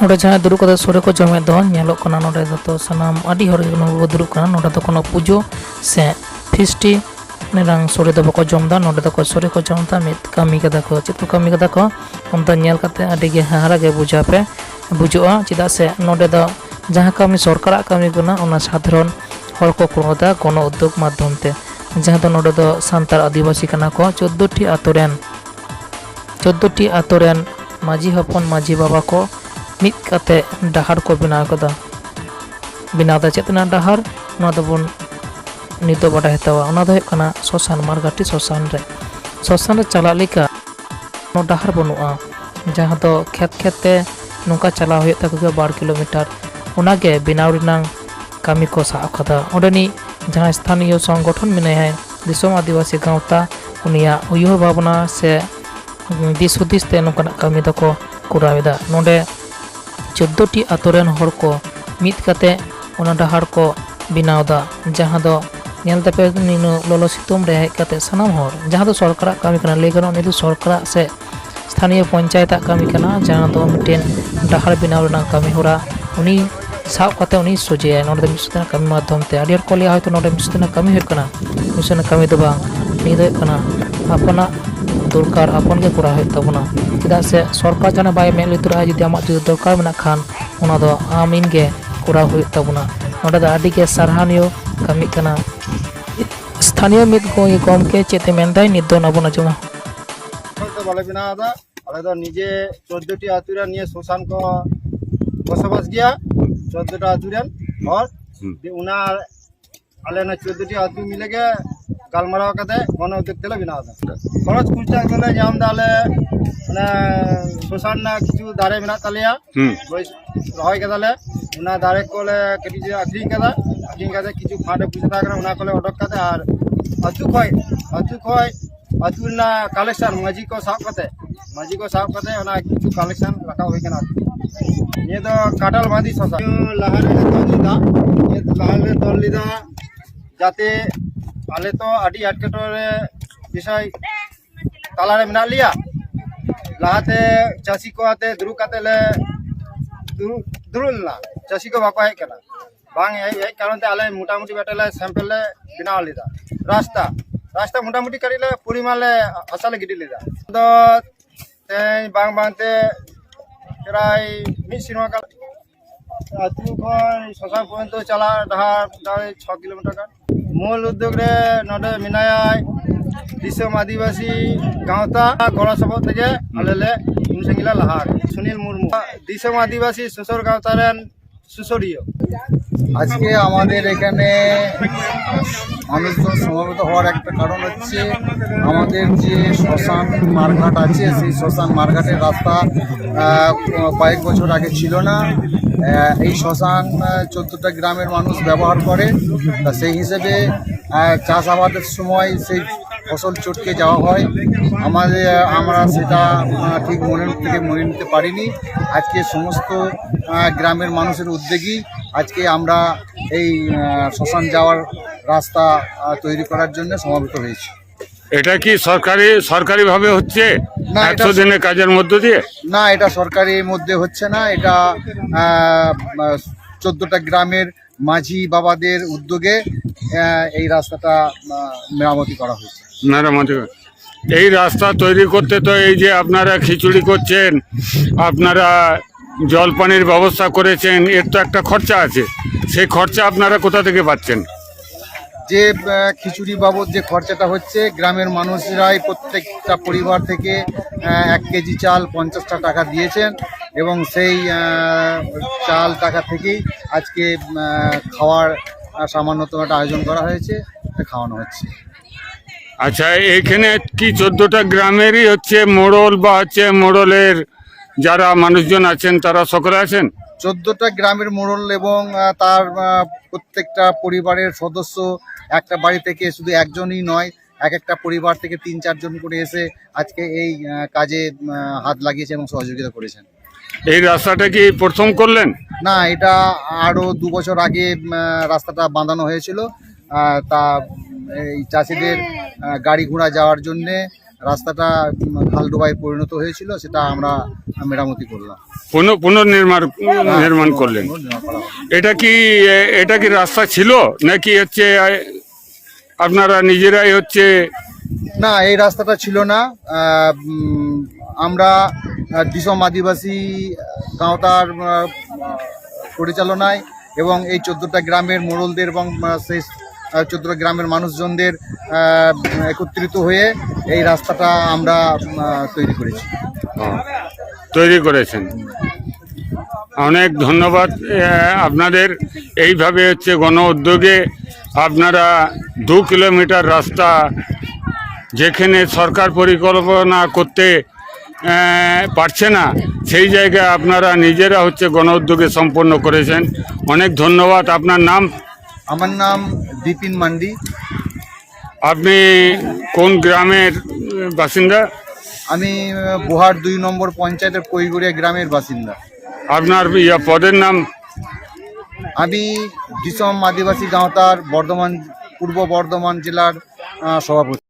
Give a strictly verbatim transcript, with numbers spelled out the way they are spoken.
ᱱᱚᱰᱮ ᱡᱟᱦᱟᱸᱭ ᱫᱩᱲᱩᱵ ᱠᱟᱛᱮ ᱥᱚᱲᱮ ᱠᱚ ᱡᱚᱢᱮᱫ ᱫᱚ, ᱧᱮᱞᱚᱜ ᱠᱟᱱᱟ ᱱᱚᱰᱮ ᱫᱚ ᱥᱟᱱᱟᱢ ᱟᱹᱰᱤ ᱦᱚᱲ ᱜᱮ ᱱᱚᱰᱮ ᱠᱚ ᱫᱩᱲᱩᱵ ᱠᱟᱱᱟ᱾ ᱱᱚᱰᱮ ᱫᱚ ᱠᱳᱱᱳ ᱯᱩᱡᱟᱹ ᱥᱮ ᱯᱷᱤᱥᱴᱤ ᱨᱮᱱᱟᱝ ᱥᱚᱲᱮ ᱫᱚ ᱵᱟᱠᱚ ᱡᱚᱢ ᱮᱫᱟ᱾ ᱱᱚᱰᱮ ᱫᱚᱠᱚ ᱥᱚᱲᱮ ᱠᱚ ᱡᱚᱢ ᱮᱫᱟ, ᱢᱤᱫ ᱠᱟᱹᱢᱤ ᱠᱟᱫᱟ ᱠᱚ᱾ ᱪᱮᱫ ᱠᱚ ᱠᱟᱹᱢᱤ ᱠᱟᱫᱟ ᱠᱚ, ᱚᱱᱟ ᱧᱮᱞ ᱠᱟᱛᱮ ᱟᱹᱰᱤ ᱜᱮ ᱦᱟᱦᱟᱲᱟ ᱜᱮ ᱵᱩᱡᱷᱟᱹᱣ ᱯᱮ ᱵᱩᱡᱷᱟᱹᱜᱼᱟ᱾ ᱪᱮᱫᱟᱜ ᱥᱮ ᱱᱚᱰᱮ ᱫᱚ ᱡᱟᱦᱟᱸ ᱠᱟᱹᱢᱤ ᱥᱚᱨᱠᱟᱨᱟᱜ ᱠᱟᱹᱢᱤ ᱠᱟᱱᱟ, ᱚᱱᱟ ᱥᱟᱫᱷᱟᱨᱚᱱ ᱦᱚᱲ ᱠᱚ ᱠᱚᱨᱟᱣ ᱮᱫᱟ ᱜᱚᱱᱚ ᱩᱫᱽᱫᱳᱜᱽ ᱢᱟᱫᱽᱫᱷᱚᱢ ᱛᱮ᱾ ᱡᱟᱦᱟᱸ ᱫᱚ ᱱᱚᱰᱮ ᱫᱚ ᱥᱟᱱᱛᱟᱲ ᱟᱹᱫᱤᱵᱟᱹᱥᱤ ᱠᱟᱱᱟ ᱠᱚ, ᱪᱳᱫᱽᱫᱳ ᱴᱤ ᱟᱛᱳ ᱨᱮᱱ, ᱪᱳᱫᱽᱫᱳ ᱴᱤ ᱟᱛᱳ ᱨᱮᱱ ᱢᱟᱹᱡᱷᱤ ᱦᱚᱯᱚᱱ, ᱢᱟᱹᱡᱷᱤ ᱵᱟᱵᱟ ᱠᱚ ᱢᱤᱫ ᱠᱟᱛᱮ ᱰᱟᱦᱟᱨ ᱠᱚ ᱵᱮᱱᱟᱣ ᱠᱟᱫᱟ᱾ ᱵᱮᱱᱟᱣ ᱫᱟ ᱪᱮᱫ ᱨᱮᱱᱟᱜ ᱰᱟᱦᱟᱨ, ᱱᱚᱣᱟ ᱫᱚᱵᱚᱱ ᱱᱤᱛ ᱫᱚ ᱵᱟᱰᱟᱭ ᱦᱟᱛᱟᱣᱟ᱾ ᱚᱱᱟ ᱫᱚ ᱦᱩᱭᱩᱜ ᱠᱟᱱᱟ ᱥᱚᱥᱟᱱ, ᱢᱟᱨᱜᱟᱴᱤ ᱥᱚᱥᱟᱱ ᱨᱮ, ᱥᱚᱥᱟᱱ ᱨᱮ ᱪᱟᱞᱟᱜ ᱞᱮᱠᱟ ᱠᱳᱱᱳ ᱰᱟᱦᱟᱨ ᱵᱟᱹᱱᱩᱜᱼᱟ, ᱡᱟᱦᱟᱸ ᱫᱚ ᱠᱷᱮᱛ ᱠᱷᱮᱛ ᱛᱮ ᱱᱚᱝᱠᱟ ᱪᱟᱞᱟᱣ ᱦᱩᱭᱩᱜ ᱛᱟᱠᱚ ᱜᱮᱭᱟ ᱵᱟᱨ ᱠᱤᱞᱳᱢᱤᱴᱟᱨ᱾ ᱚᱱᱟᱜᱮ ᱵᱮᱱᱟᱣ ᱨᱮᱱᱟᱝ ᱠᱟᱹᱢᱤ ᱠᱚ ᱥᱟᱵ ᱟᱠᱟᱫᱟ᱾ ᱚᱸᱰᱮᱱᱤᱡ ᱡᱟᱦᱟᱸᱭ ᱥᱛᱷᱟᱱᱤᱭᱚ ᱥᱚᱝᱜᱚᱴᱷᱚᱱ ᱢᱮᱱᱟᱭᱟ, ᱫᱤᱥᱚᱢ ᱟᱹᱫᱤᱵᱟᱹᱥᱤ ᱜᱟᱶᱛᱟ, ᱩᱱᱤᱭᱟᱜ ᱩᱭᱦᱟᱹᱨ ᱵᱷᱟᱵᱽᱱᱟ ᱥᱮ ᱫᱤᱥ ᱦᱩᱫᱤᱥ ᱛᱮ ᱱᱚᱝᱠᱟᱱᱟᱜ ᱠᱟᱹᱢᱤ ᱫᱚᱠᱚ ᱠᱚᱨᱟᱣ ᱮᱫᱟ᱾ ᱱᱚᱰᱮ ᱪᱳᱫᱽᱫᱳ ᱴᱤ ᱟᱛᱳ ᱨᱮᱱ ᱦᱚᱲ ᱠᱚ ᱢᱤᱫ ᱠᱟᱛᱮ ᱚᱱᱟ ᱰᱟᱦᱟᱨ ᱠᱚ ᱵᱮᱱᱟᱣ ᱮᱫᱟ, ᱡᱟᱦᱟᱸ ᱫᱚ ᱧᱮᱞ ᱛᱟᱯᱮ ᱱᱤᱱᱟᱹᱜ ᱞᱚᱞᱚ ᱥᱤᱛᱩᱝ ᱨᱮ ᱦᱮᱡ ᱠᱟᱛᱮ ᱥᱟᱱᱟᱢ ᱦᱚᱲ, ᱡᱟᱦᱟᱸ ᱫᱚ ᱥᱚᱨᱠᱟᱨᱟᱜ ᱠᱟᱹᱢᱤ ᱠᱟᱱᱟ, ᱞᱟᱹᱭ ᱜᱟᱱᱚᱜᱼᱟ ᱩᱱᱤ ᱫᱚ ᱥᱚᱨᱠᱟᱨᱟᱜ ᱥᱮ ᱥᱛᱷᱟᱱᱤᱭᱚ ᱯᱚᱧᱪᱟᱭᱮᱛᱟᱜ ᱠᱟᱹᱢᱤ ᱠᱟᱱᱟ, ᱡᱟᱦᱟᱸ ᱫᱚ ᱢᱤᱫᱴᱮᱱ ᱰᱟᱦᱟᱨ ᱵᱮᱱᱟᱣ ᱨᱮᱱᱟᱜ ᱠᱟᱹᱢᱤ ᱦᱚᱨᱟ ᱩᱱᱤ ᱥᱟᱵ ᱠᱟᱛᱮ ᱩᱱᱤ ᱥᱚᱡᱷᱮᱭᱟᱭ᱾ ᱱᱚᱰᱮ ᱫᱚ ᱢᱤᱫ ᱥᱚᱛᱮᱱᱟᱜ ᱠᱟᱹᱢᱤ ᱢᱟᱫᱽᱫᱷᱚᱢ ᱛᱮ ᱟᱹᱰᱤ ᱦᱚᱲ ᱠᱚ ᱞᱟᱹᱭᱟ ᱦᱚᱭᱛᱳ ᱱᱚᱰᱮ ᱢᱤᱫ ᱥᱚᱛᱮᱱᱟᱜ ᱠᱟᱹᱢᱤ ᱦᱩᱭᱩᱜ ᱠᱟᱱᱟ, ᱢᱤᱫ ᱥᱚᱛᱮᱱᱟᱜ ᱠᱟᱹᱢᱤ ᱫᱚ ᱵᱟᱝ᱾ ᱱᱤᱭᱟᱹ ᱫᱚ ᱦᱩᱭᱩᱜ ᱠᱟᱱᱟ ᱟᱯᱱᱟᱜ ᱫᱚᱨᱠᱟᱨ ᱟᱯᱱ ᱜᱮ ᱠᱚᱨᱟᱣ ᱦᱩᱭᱩᱜ ᱛᱟᱵᱚᱱᱟ᱾ ᱪᱮᱫᱟᱜ ᱥᱮ ᱥᱚᱨᱠᱟᱨ ᱡᱟᱦᱟᱸ ᱵᱟᱭ ᱢᱮᱫ ᱞᱩᱛᱩᱨᱟᱜᱼᱟ, ᱡᱩᱫᱤ ᱟᱢᱟᱜ ᱡᱩᱫᱤ ᱫᱚᱨᱠᱟᱨ ᱢᱮᱱᱟᱜ ᱠᱷᱟᱱ, ᱚᱱᱟ ᱫᱚ ᱟᱢ ᱤᱧ ᱜᱮ ᱠᱚᱨᱟᱣ ᱦᱩᱭᱩᱜ ᱛᱟᱵᱚᱱᱟ᱾ ᱱᱚᱰᱮ ᱫᱚ ᱟᱹᱰᱤ ᱜᱮ ᱥᱟᱨᱦᱟᱣᱱᱤᱭᱚ ᱠᱟᱹᱢᱤ ᱠᱟᱱᱟ᱾ ᱥᱛᱷᱟᱱᱤᱭᱚ ᱢᱤᱫ ᱜᱚ-, ᱜᱚᱢᱠᱮ ᱪᱮᱫ ᱮ ᱢᱮᱱᱫᱟᱭ, ᱱᱤᱛ ᱫᱚ ᱚᱱᱟ ᱵᱚᱱ ᱟᱸᱡᱚᱢᱟ᱾ ᱫᱚ ᱵᱟᱞᱮ ᱵᱮᱱᱟᱣ ᱮᱫᱟ᱾ ᱟᱞᱮ ᱫᱚ ᱱᱤᱡᱮ ᱪᱳᱫᱽᱫᱳ ᱴᱤ ᱟᱹᱛᱩ ᱨᱮ ᱱᱤᱭᱟᱹ ᱥᱚᱥᱟᱱ ᱠᱚ ᱵᱚᱥᱚᱵᱟᱥ ᱜᱮᱭᱟ, ᱪᱳᱫᱽᱫᱳ ᱴᱤ ᱟᱹᱛᱩ ᱨᱮᱱ ᱦᱚᱲ᱾ ᱦᱩᱸ᱾ ᱫᱤᱭᱮ ᱚᱱᱟ ᱟᱞᱮ ᱚᱱᱟ ᱪᱳᱫᱽᱫᱳ ᱴᱤ ᱟᱹᱛᱩ ᱢᱤᱞᱮ ᱜᱮ ᱜᱟᱞᱢᱟᱨᱟᱣ ᱠᱟᱛᱮ ᱜᱚᱱᱚ ᱩᱫᱽᱫᱳᱜᱽ ᱛᱮᱞᱮ ᱵᱮᱱᱟᱣ ᱮᱫᱟ᱾ ᱠᱷᱚᱨᱚᱪ ᱠᱷᱚᱨᱪᱟ ᱫᱚᱞᱮ ᱧᱟᱢ ᱮᱫᱟ ᱟᱞᱮ, ᱚᱱᱮ ᱥᱚᱥᱟᱱ ᱨᱮᱱᱟᱜ ᱠᱤᱪᱷᱩ ᱫᱟᱨᱮ ᱢᱮᱱᱟᱜ ᱛᱟᱞᱮᱭᱟ, ᱦᱩᱸ᱾ ᱨᱚᱦᱚᱭ ᱠᱟᱫᱟᱞᱮ, ᱚᱱᱟ ᱫᱟᱨᱮ ᱠᱚᱞᱮ ᱠᱟᱹᱴᱤᱡ ᱞᱮ ᱟᱹᱠᱷᱨᱤᱧ ᱠᱟᱫᱟ᱾ ᱟᱹᱠᱷᱨᱤᱧ ᱠᱟᱛᱮ ᱠᱤᱪᱷᱩ ᱯᱷᱟᱸᱰ ᱮ ᱯᱚᱭᱥᱟ ᱛᱟᱦᱮᱸ ᱠᱟᱱᱟ, ᱚᱱᱟ ᱠᱚᱞᱮ ᱚᱰᱚᱠ ᱠᱟᱛᱮ ᱟᱨ ᱟᱹᱛᱩ ᱠᱷᱚᱡ, ᱟᱹᱛᱩ ᱠᱷᱚᱡ ᱟᱹᱛᱩ ᱨᱮᱱᱟᱜ ᱠᱟᱞᱮᱠᱥᱚᱱ ᱢᱟᱹᱡᱷᱤ ᱠᱚ ᱥᱟᱵ ᱠᱟᱛᱮ, ᱢᱟᱹᱡᱷᱤ ᱠᱚ ᱥᱟᱵ ᱠᱟᱛᱮ ᱚᱱᱟ ᱠᱤᱪᱷᱩ ᱠᱟᱞᱮᱠᱥᱚᱱ ᱨᱟᱠᱟᱵ ᱦᱩᱭ ᱠᱟᱱᱟ᱾ ᱱᱤᱭᱟᱹ ᱫᱚ ᱠᱟᱴᱟᱞ ᱵᱟᱸᱫᱤ ᱥᱚᱥᱟ᱾ ᱞᱟᱦᱟ ᱨᱮᱞᱮ ᱛᱚᱞ ᱞᱮᱫᱟ, ᱱᱤᱭᱟᱹ ᱞᱟᱦᱟ ᱨᱮᱞᱮ ᱛᱚᱞ ᱞᱮᱫᱟ, ᱡᱟᱛᱮ ᱟᱞᱮ ᱛᱚ ᱟᱹᱰᱤ ᱮᱴᱠᱮᱴᱚᱬᱮ ᱵᱤᱥᱚᱭ ᱛᱟᱞᱟᱨᱮ ᱢᱮᱱᱟᱜ ᱞᱮᱭᱟ᱾ ᱞᱟᱦᱟᱛᱮ ᱪᱟᱹᱥᱤ ᱠᱚ ᱟᱛᱮ ᱫᱩᱲᱩᱵ ᱠᱟᱛᱮ ᱞᱮ ᱫᱩᱲᱩᱵ ᱫᱩᱲᱩᱵ ᱞᱮᱱᱟ᱾ ᱪᱟᱹᱥᱤ ᱠᱚ ᱵᱟᱠᱚ ᱦᱮᱡ ᱠᱟᱱᱟ᱾ ᱵᱟᱝ ᱦᱮᱡ ᱦᱮᱡ ᱠᱟᱨᱚᱱ ᱛᱮ ᱟᱞᱮ ᱢᱚᱴᱟᱢᱩᱴᱤ ᱢᱤᱫᱴᱮᱱ ᱞᱮ ᱥᱮᱢᱯᱮᱞ ᱞᱮ ᱵᱮᱱᱟᱣ ᱞᱮᱫᱟ᱾ ᱨᱟᱥᱛᱟ ᱨᱟᱥᱛᱟ ᱢᱚᱴᱟᱢᱩᱴᱤ ᱠᱟᱹᱴᱤᱡ ᱞᱮ ᱯᱚᱨᱤᱢᱟᱱ ᱞᱮ ᱦᱟᱥᱟ ᱞᱮ ᱜᱤᱰᱤ ᱞᱮᱫᱟ᱾ ᱟᱫᱚ ᱛᱮᱦᱮᱧ ᱵᱟᱝ ᱵᱟᱝᱛᱮ ᱯᱨᱟᱭ ᱢᱤᱫ ᱥᱮᱨᱢᱟ ᱠᱟᱞ ᱟᱹᱛᱩ ᱠᱷᱚᱱ ᱥᱚᱥᱟᱱ ᱯᱚᱨᱡᱚᱱᱛᱚ ᱪᱟᱞᱟᱜ ᱰᱟᱦᱟᱨ ᱯᱨᱟᱭ ᱪᱷᱚ ᱠᱤᱞᱳᱢᱤᱴᱟᱨ ᱜᱟᱱ᱾ ᱢᱩᱞ ᱩᱫᱽᱫᱳᱜᱽ ᱨᱮ ᱱᱚᱰᱮ ᱢᱮᱱᱟᱭᱟ ᱫᱤᱥᱚᱢ ᱟᱹᱫᱤᱵᱟᱹᱥᱤ ᱜᱟᱶᱛᱟ ᱜᱚᱲᱚ ᱥᱚᱯᱚᱦᱚᱫ ᱛᱮᱜᱮ ᱟᱞᱮ ᱞᱮ ᱩᱱ ᱥᱟᱺᱜᱤᱧ ᱞᱮ ᱞᱟᱦᱟ ᱟᱠᱟᱱᱟ᱾ ᱥᱩᱱᱤᱞ ᱢᱩᱨᱢᱩ, ᱫᱤᱥᱚᱢ ᱟᱹᱫᱤᱵᱟᱹᱥᱤ ᱥᱩᱥᱟᱹᱨ ᱜᱟᱶᱛᱟ ᱨᱮᱱ ᱥᱩᱥᱟᱹᱨᱤᱭᱟᱹ। আজকে আমাদের এখানে মানুষজন সমবেত হওয়ার একটা কারণ হচ্ছে আমাদের যে শ্মশান মারঘাট আছে, সেই শ্মশান মারঘাটের রাস্তা আহ, কয়েক বছর আগে ছিল না। আহ, এই শ্মশান আহ, চোদ্দটা গ্রামের মানুষ ব্যবহার করে। তা সেই হিসেবে আহ, চাষাবাদের সময় সেই ফসল চটকে যাওয়া হয়। আমাদের আমরা সেটা আহ, ঠিক মনে থেকে মনে নিতে পারিনি। আজকে সমস্ত আহ, গ্রামের মানুষের উদ্যোগেই আজকে আমরা এই আহ, শ্মশান যাওয়ার রাস্তা আহ, তৈরি করার জন্য সমবেত হয়েছি। এটা কি সরকারি সরকারিভাবে হচ্ছে? না, এটা একশো দিনের কাজের মধ্য দিয়ে? না, এটা সরকারি মধ্যে হচ্ছে না। এটা আহ, চোদ্দটা গ্রামের মাঝি বাবাদের উদ্যোগে আহ, এই রাস্তাটা আহ, মেরামতি করা হয়েছে। মেরামতি করা। এই রাস্তা তৈরি করতে তো এই যে আপনারা খিচুড়ি করছেন, আপনারা জলপানির ব্যবস্থা করেছেন, এর তো একটা খরচা আছে। সেই খরচা আপনারা কোথা থেকে পাচ্ছেন? যে আহ, খিচুড়ি বাবদ যে খরচাটা হচ্ছে, গ্রামের মানুষরাই প্রত্যেকটা পরিবার থেকে আহ, এক কেজি চাল পঞ্চাশটা টাকা দিয়েছেন এবং সেই আহ, চাল টাকা থেকেই আজকে আহ, খাওয়ার আহ, সামান্যতম একটা আয়োজন করা হয়েছে, এটা খাওয়ানো হচ্ছে। আচ্ছা, এখানে কি চোদ্দটা গ্রামেরই হচ্ছে মোড়ল বা হচ্ছে মোড়লের যারা মানুষজন আছেন, তারা সকলে আছেন? চোদ্দটা গ্রামের মোড়ল এবং আহ, তার আহ, প্রত্যেকটা পরিবারের সদস্য, একটা বাড়ি থেকে শুধু একজনই নয়, এক একটা পরিবার থেকে তিন চারজন করে এসে আজকে এই আহ, কাজে আহ, হাত লাগিয়েছে এবং সহযোগিতা করেছেন। এই রাস্তাটা কি প্রথম করলেন? না, এটা আরো দু বছর আগে আহ, রাস্তাটা বাঁধানো হয়েছিল। আহ, তা এই চাষিদের আহ, গাড়ি ঘোড়া যাওয়ার জন্যে রাস্তাটা উম, খাল ডোবায় পরিণত হয়েছিল, সেটা আমরা মেরামতি করলাম। পুনঃ পুনর্নির্মাণ নির্মাণ করলেন। পুনর্নির্মাণ করা হলো। এটা কি এটা কি রাস্তা ছিল নাকি হচ্ছে আপনারা নিজেরাই হচ্ছে? না, এই রাস্তাটা ছিল না। আহ, উম, আমরা আহ, দিসম আদিবাসী গাঁওতার আহ, পরিচালনায় এবং এই চোদ্দটা গ্রামের মোড়লদের এবং আহ, সেই চোদ্দটা গ্রামের মানুষজনদের আহ, একত্রিত হয়ে এই রাস্তাটা আমরা আহ, তৈরি করেছি। তৈরি করেছেন। অনেক ধন্যবাদ। আহ, আপনাদের এইভাবে হচ্ছে গণ উদ্যোগে আপনারা দু কিলোমিটার রাস্তা যেখানে সরকার পরিকল্পনা করতে আহ, পারছে না, সেই জায়গায় আপনারা নিজেরা হচ্ছে গণ উদ্যোগে সম্পন্ন করেছেন। অনেক ধন্যবাদ। আপনার নাম? আমার নাম বিপিন মান্ডি। আপনি কোন গ্রামের উম, বাসিন্দা? আমি আহ, বুহার দুই নম্বর পঞ্চায়েতের কৈগুড়িয়া গ্রামের বাসিন্দা। আপনার ইয়া পদের নাম? আমি দিসম আদিবাসী গাঁওতার বর্ধমান, পূর্ব বর্ধমান জেলার আহ, সভাপতি।